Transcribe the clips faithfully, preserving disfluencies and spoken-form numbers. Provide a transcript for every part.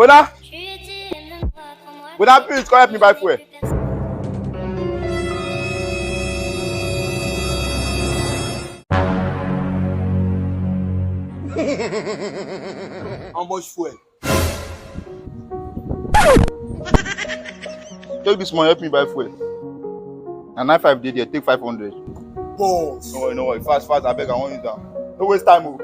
Bona! Bona, please come help me buy fuel. How much fuel? Take this money, help me buy fuel. And nine five dey there, take five hundred. Boss. No worry, no worry. Fast, fast, I beg, I want you down. No waste time, oh.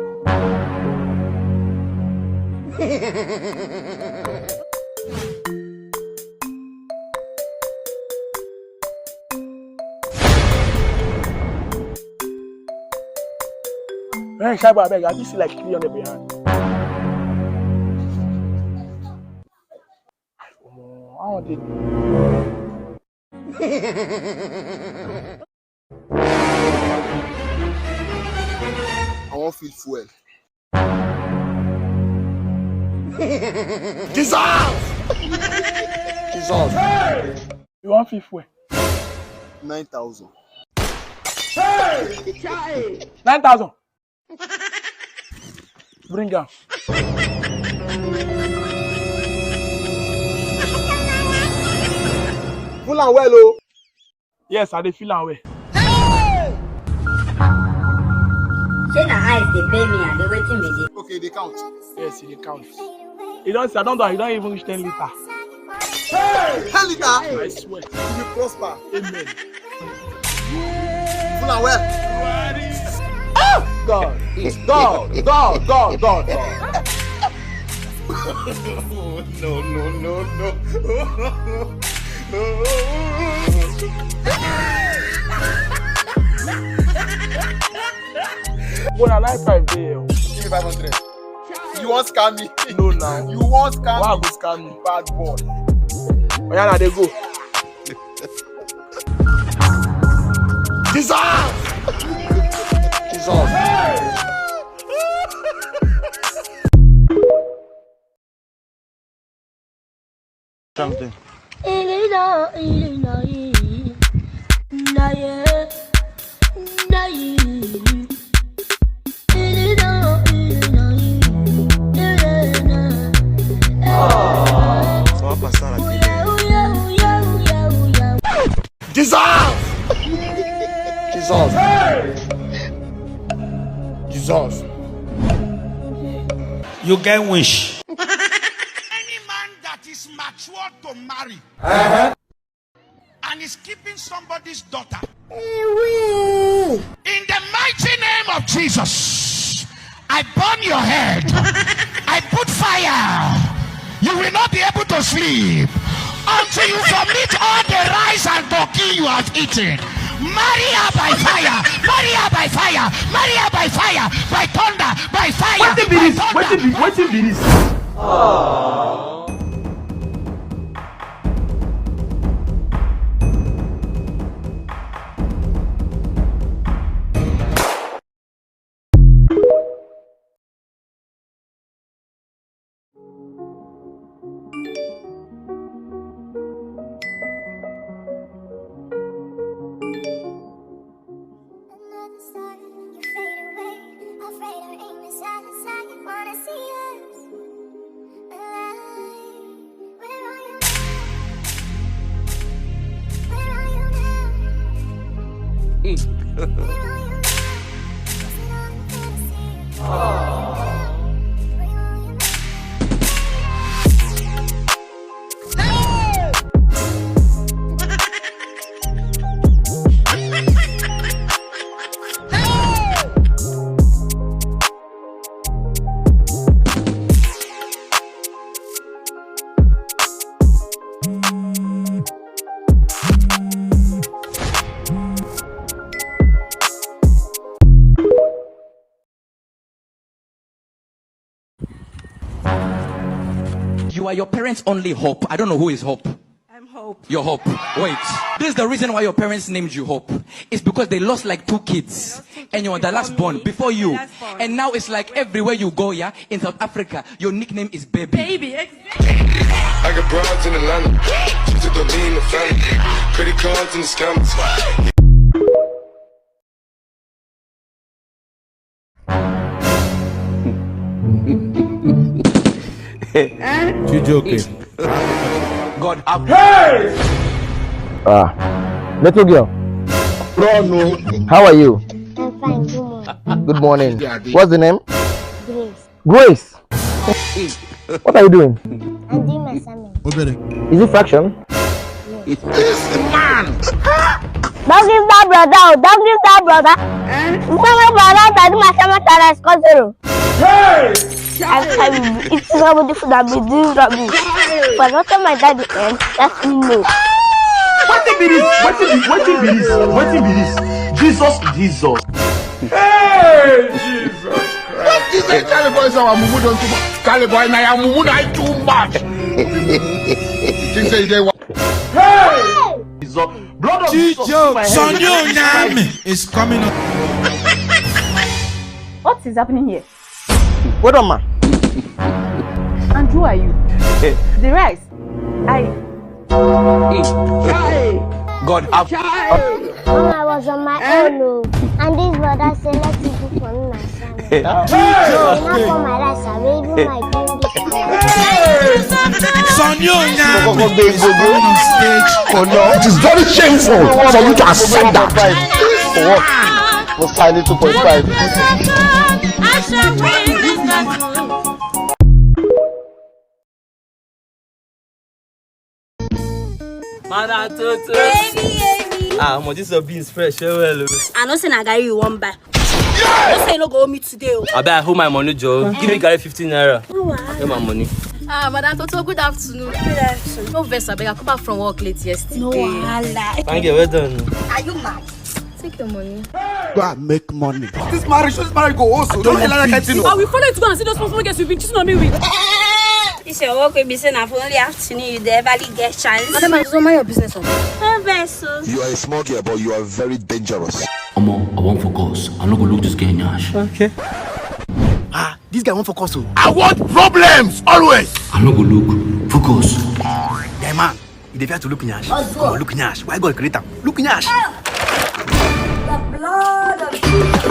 Hey, Shagba, abeg, I just see like three hundred behind. Omo, I want it. I wan fill fuel. Jesus! Jesus! You wan fill fuel? Nine thousand. Nine thousand. Bring am. Full am well o. Yes, I dey feel am well. Shey na eyes dey pain me, abi wetin be this? Okay, dey count. Yes, e dey count. You don see, I don do am, you don even reach ten liter. Ten liter? I swear. You will prosper. Amen. Full am well. Ah! God, God, God, God, God, God. No, no, no, no. Bona, nine five dey o. Give me five hundred. You wan scam me? No, now. You wan scam me? Why I go scam you? Bad boy. Oya, na dey go. Jesus! Jesus! Something. Só passar aqui. Jesus! Jesus! Jesus! You get wish. Any man that is mature to marry and is keeping somebody's daughter, in the mighty name of Jesus, I burn your head. I put fire. You will not be able to sleep until you vomit all the rice and turkey you have eaten. Marry her by fire. Marry her by fire. Marry her by fire. By thunder. By fire. Wetin be this? Wetin be, wetin be this? You are your parents' only hope. I don't know who is Hope. I'm Hope. Your Hope. Wait. This is the reason why your parents named you Hope. It's because they lost like two kids. And you are the last born before you. And now it's like everywhere you go, yeah, in South Africa, your nickname is Baby. Baby, exactly. I got broads in Atlanta. Just to lean the family. Credit cards and the scammers. Chijoke. God have Ah, little girl. How are you? I'm fine. Good morning. Good morning. What's the name? Grace. Grace. What are you doing? I'm doing my assignment. Is it fraction? This man. Don't give that brother. Oh. Don't give that brother. Eh? Don't give brother that do my assignment and I score zero. Hey! I can't. It's not the food I've been doing rubbish. But not my daddy and that's me no. Wetin be this? Wetin be wetin be this? Wetin be this? Jesus, Jesus. Hey, Jesus Christ. What is that? Charlie boy say our mumu don too much. Charlie boy, na your mumu na too much. You think say you dey wa- Jesus. Blood of Jesus. Sonny Onyame is coming up. What is happening here? Well done, ma. And who are you? The rice. I. God have When I was on my own, oh, and this brother said, let me cook for me myself. Hey! Not for my rice, I will even my drink this. Sonny Onyame is coming on stage. Oh no, it is very shameful for you to accept that. For what? For signing two point five. Mana Toto. Baby, baby. Ah, omo, this your beans fresh, well well. Oh. I know say na garri you wan buy. I know say you no go owe me today o. Abeg, I hold my money, Joe. Give me garri fifteen naira. No wahala. Get my money. Ah, Madam Toto, good afternoon. Good afternoon. No vex, abeg, I come back from work late yesterday. No wahala. Thank you, well done. Are you mad? Take your money. Go and make money. This marriage, this marriage go also. Don't hell like I tell you. I will follow you to go and see those small small girls you've been cheating on me with. This your work will be saying for only afternoon you dey everly get chance. Madam, I don't mind your business. No vex o. You are a small girl, but you are very dangerous. Omo, I wan focus. I no go look this girl nyash. Okay. Ah, this guy wan focus o. I want problems always. I no go look. Focus. Guy man, you dey fear to look nyash. Come on, look nyash. Why God create am? Look nyash. The blood of Jesus.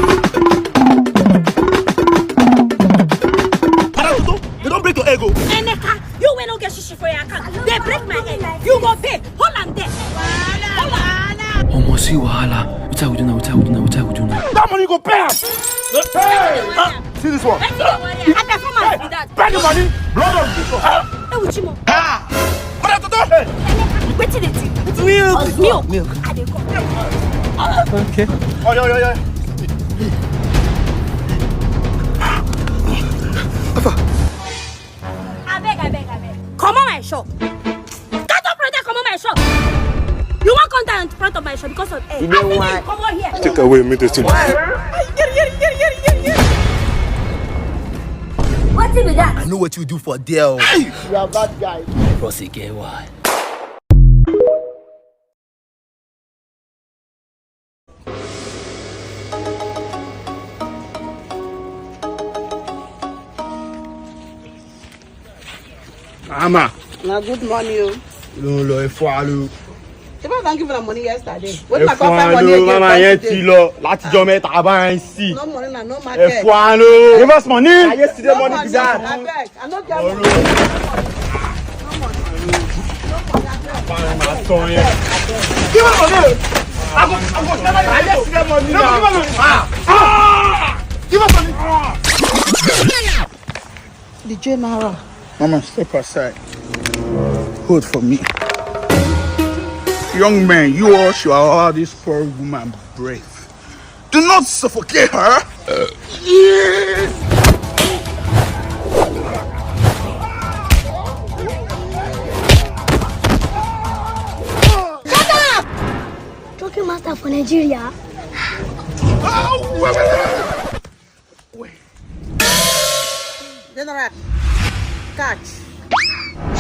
Madam Toto, they don break your ego. Emeka, you wey no get shishi for your account, they break my head. You go pay. Hold am there. Hold am. Omo, see wahala. Wetin I go do now? Wetin I go do now? Wetin I go do now? That money go pay am. Hey! Ah, see this one. Wetin you wan hear? I perform am be that. Pay the money. Blood of Jesus. Hey, Uchimo. Ah! Madam Toto. Hey! Wetin dey think? Milk. Milk. Milk. I dey come. Okay. Oh, yeah, yeah, yeah. Abeg, abeg, abeg. Comot my shop. Get up, brother, comot my shop. You wan come down in front of my shop because of air. You know why? Comot here. Take away me this thing. Wetin be that? I know what you do for there. Oh. You are bad guy. Bros again, why? Mama. Na good morning o. Ló ń lọ ẹ̀fọ́ alo. Ṣé bá thank you for the money yesterday? Wọ́n Ẹ ti máa kọ́ fún five wa money ló again mama yẹn today. Ti lọ látijọ́ mẹ́ta bá ń sí. No money na no Ẹ market. Fún wa ló. Give us money. Ayé ti dé No money money, be that. Abeg, I no get money. No money. No money, abeg. Give us money. I go, I go tell you. Ayé ti dé money. No, give us money. Ah. Ah. Give us money. The general. Mama, step aside. Hold for me. Young man, you all should allow this poor woman breathe. Do not suffocate her. Talking master for Nigeria. General, catch.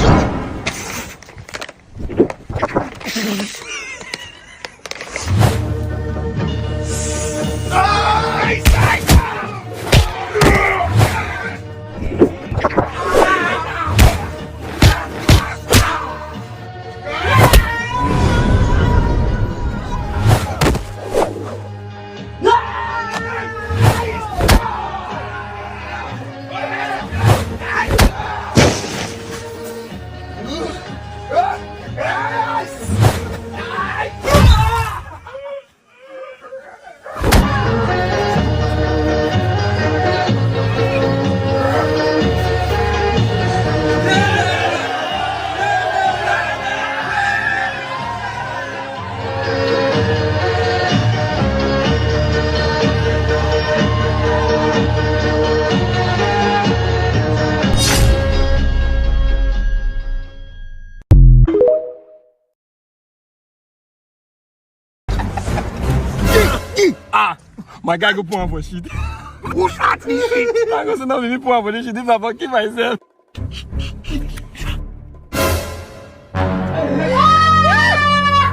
My guy go put am for shit. Who shot this shit? I go say no be me put am for this shit. This na for kill myself.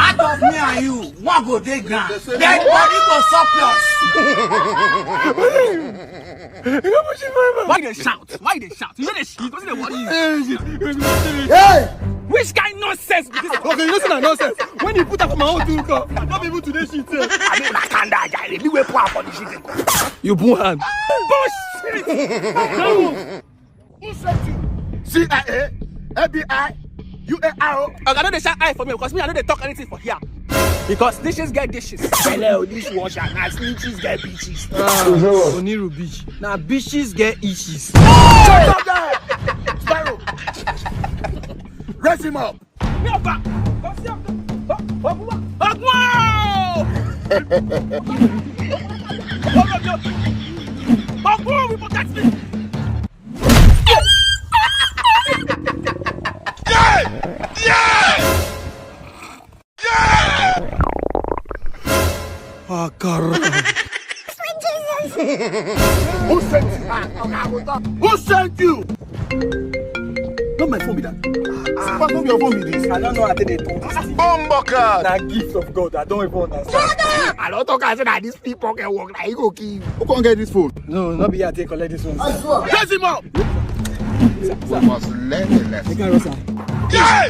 Out of me and you, one go dey ground. Dead body go surplus. You no push it forever. Why you dey shout? Why you dey shout? You no dey shit. Wetin dey worry you? Hey! Which kind nonsense be this? Okay, you know say na nonsense. When you put up my own too, come. No be even today shit sef. I mean, na kanda guy. Me wey put am for the shit. You boo hand. Bullshit. No. Who sent you? C I A, F B I, U A R O. Oga, no dey shine eye for me because me, I no dey talk anything for here. Because dishes get dishes. Hello, dishwasher. Na snitches get bitches. Ah, Oniru bitch. Na bitches get issues. Shut up there! Sparrow! Raise him up! Mi ò gbà. Kò sí ọ̀gbọ́n. Ọ̀gbọ́n. Ọ̀gbọ́n o! Ọ̀gbọ́n o, we forget me. Yeah! Yeah! Yeah! Ah, caralho. Who sent you? Ah, okay, I go talk. Who sent you? Not my phone be that. Ah, no be your phone be this. I don't know how they do. Bumboclaat. Na gift of God. I don't even understand. I don't talk as that these people can work. Like, you go kill. Who can get this phone? No, not be here. Take collect this one. I swear. Raise him up. We must learn a lesson. Make I run, sir. Yeah!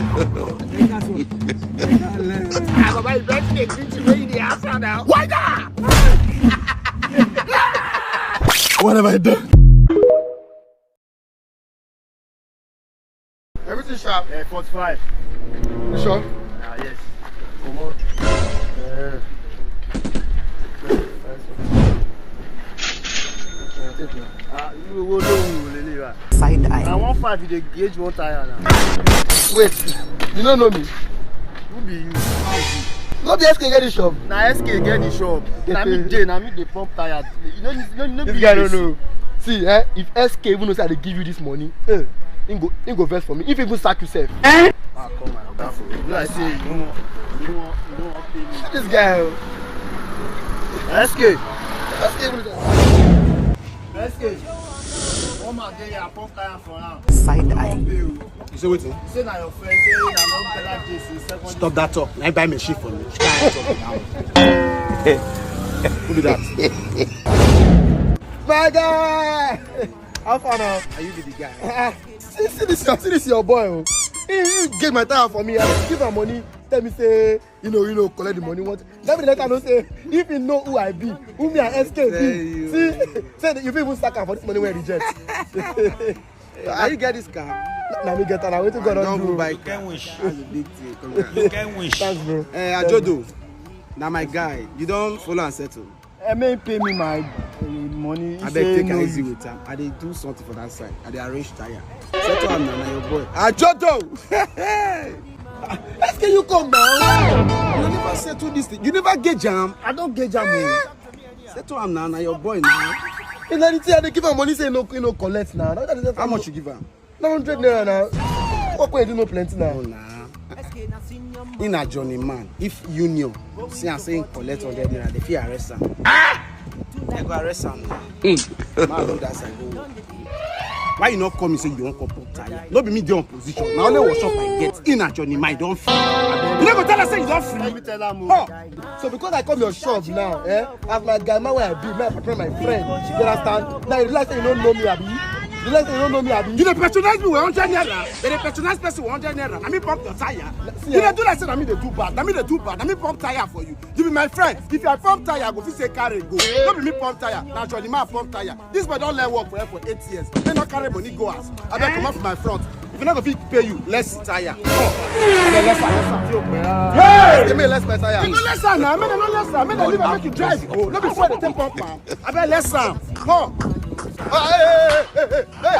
Make I run. Make I learn. Ah, Baba, you better dey treat you when you dey answer now. Why that? What have I done? Everything sharp. Eh, forty-five. You sure? Ah, yes. Come on. Eh. Ah, you go do lele, right? Side eye. Na one five you dey gauge one tire now. Wait, you no know me? Who be you? No be S K get the shop. Na S K get the shop. Na me dey, na me dey pump tire. You know, you know, you know. This guy don't know. See, eh, if S K even know say I dey give you this money, eh, he go, he go vex for me. If he even sack yourself. Eh? Ah, come on, that for you. Like say you don't want, you don't want, you don't want pay me. This guy, oh. S K. S K even know. S K. One man dey here, pump tire for am. Side eye. You say wetin? Say na your friend, say na long tell her this in secondary. Stop that talk. Na him buy machine for me. Which kind of talk be that one? Who be that? My guy! How far now? Are you be the guy? Ah, see, see this, see this your boy, oh. He, he get my tire for me. I give am money. Tell me say, you know, you know, collect the money. What? Let me let her know say, if you know who I be, who me and S K be. Say you. See, say that you fit even sack am for this money wey I reject. How you get this car? Na me get am. Wetin God don do? Buy car. You can wish. That's a big thing. Congrats. You can wish. Thanks, bro. Eh, Ajodo, na my guy. You don follow and settle. Eh, make him pay me my, uh, money. He abeg, say take am no. Easy with am. I dey do something for that side. I dey arrange tire. Settle am na, na your boy. Ajodo! S K, you come now. You never settle this thing. You never gauge am. I don gauge am o. Settle am na, na your boy na. If na the thing I dey give am money, say no, you no collect na. How much you give am? Na hundred naira na. Work wey I do no plenty na. No na. He na journeyman. If union see am say he collect hundred naira, they fit arrest am. Ah! They go arrest am. Man, do that side go. Why you not come? You say you wan come put tire. No be me dey on position. Na only wash up I get. He na journeyman, you don free. You never tell us say you don free. Let me tell am o. Oh. So because I come your shop now, eh? As my guy man wey I be, my friend, my friend. You understand? Now you realize say you don't know me, abi? You realize say you don't know me, abi? You dey patronize me with hundred naira. They dey patronize person with hundred naira. Na me pump your tire. See, you dey do like say na me dey do bad. Na me dey do bad. Na me pump tire for you. You be my friend. If I pump tire, I go fit say carry go. No be me pump tire. Na journeyman pump tire. This boy don learn work for here for eight years. He no carry money go house. Abeg, comot for my front. If you no go fit pay you, let's tire. Oh, abeg, let's am, let's am. Hey! Give me let's my tire. You go let's am now. Make dem no let's am. Make dem leave am, make you drive go. No be so they take pump am. Abeg, let's am. Come. Ah, hey, hey, hey, hey, hey, hey.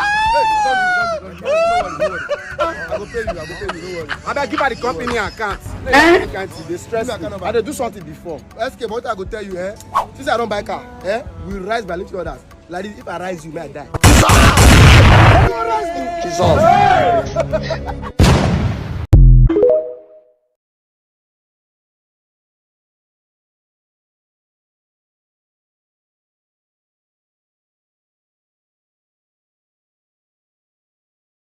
Don't do, don't do, don't do. No worry, no worry. I go pay you, I go pay you, no worry. Abeg, give her the company account. Eh? You can't see, they stress me. I dey do something before. S K, but I go tell you, eh? Since I don't buy car, eh? We rise by lifting others. Like this, if I rise you, may I die. Jesus.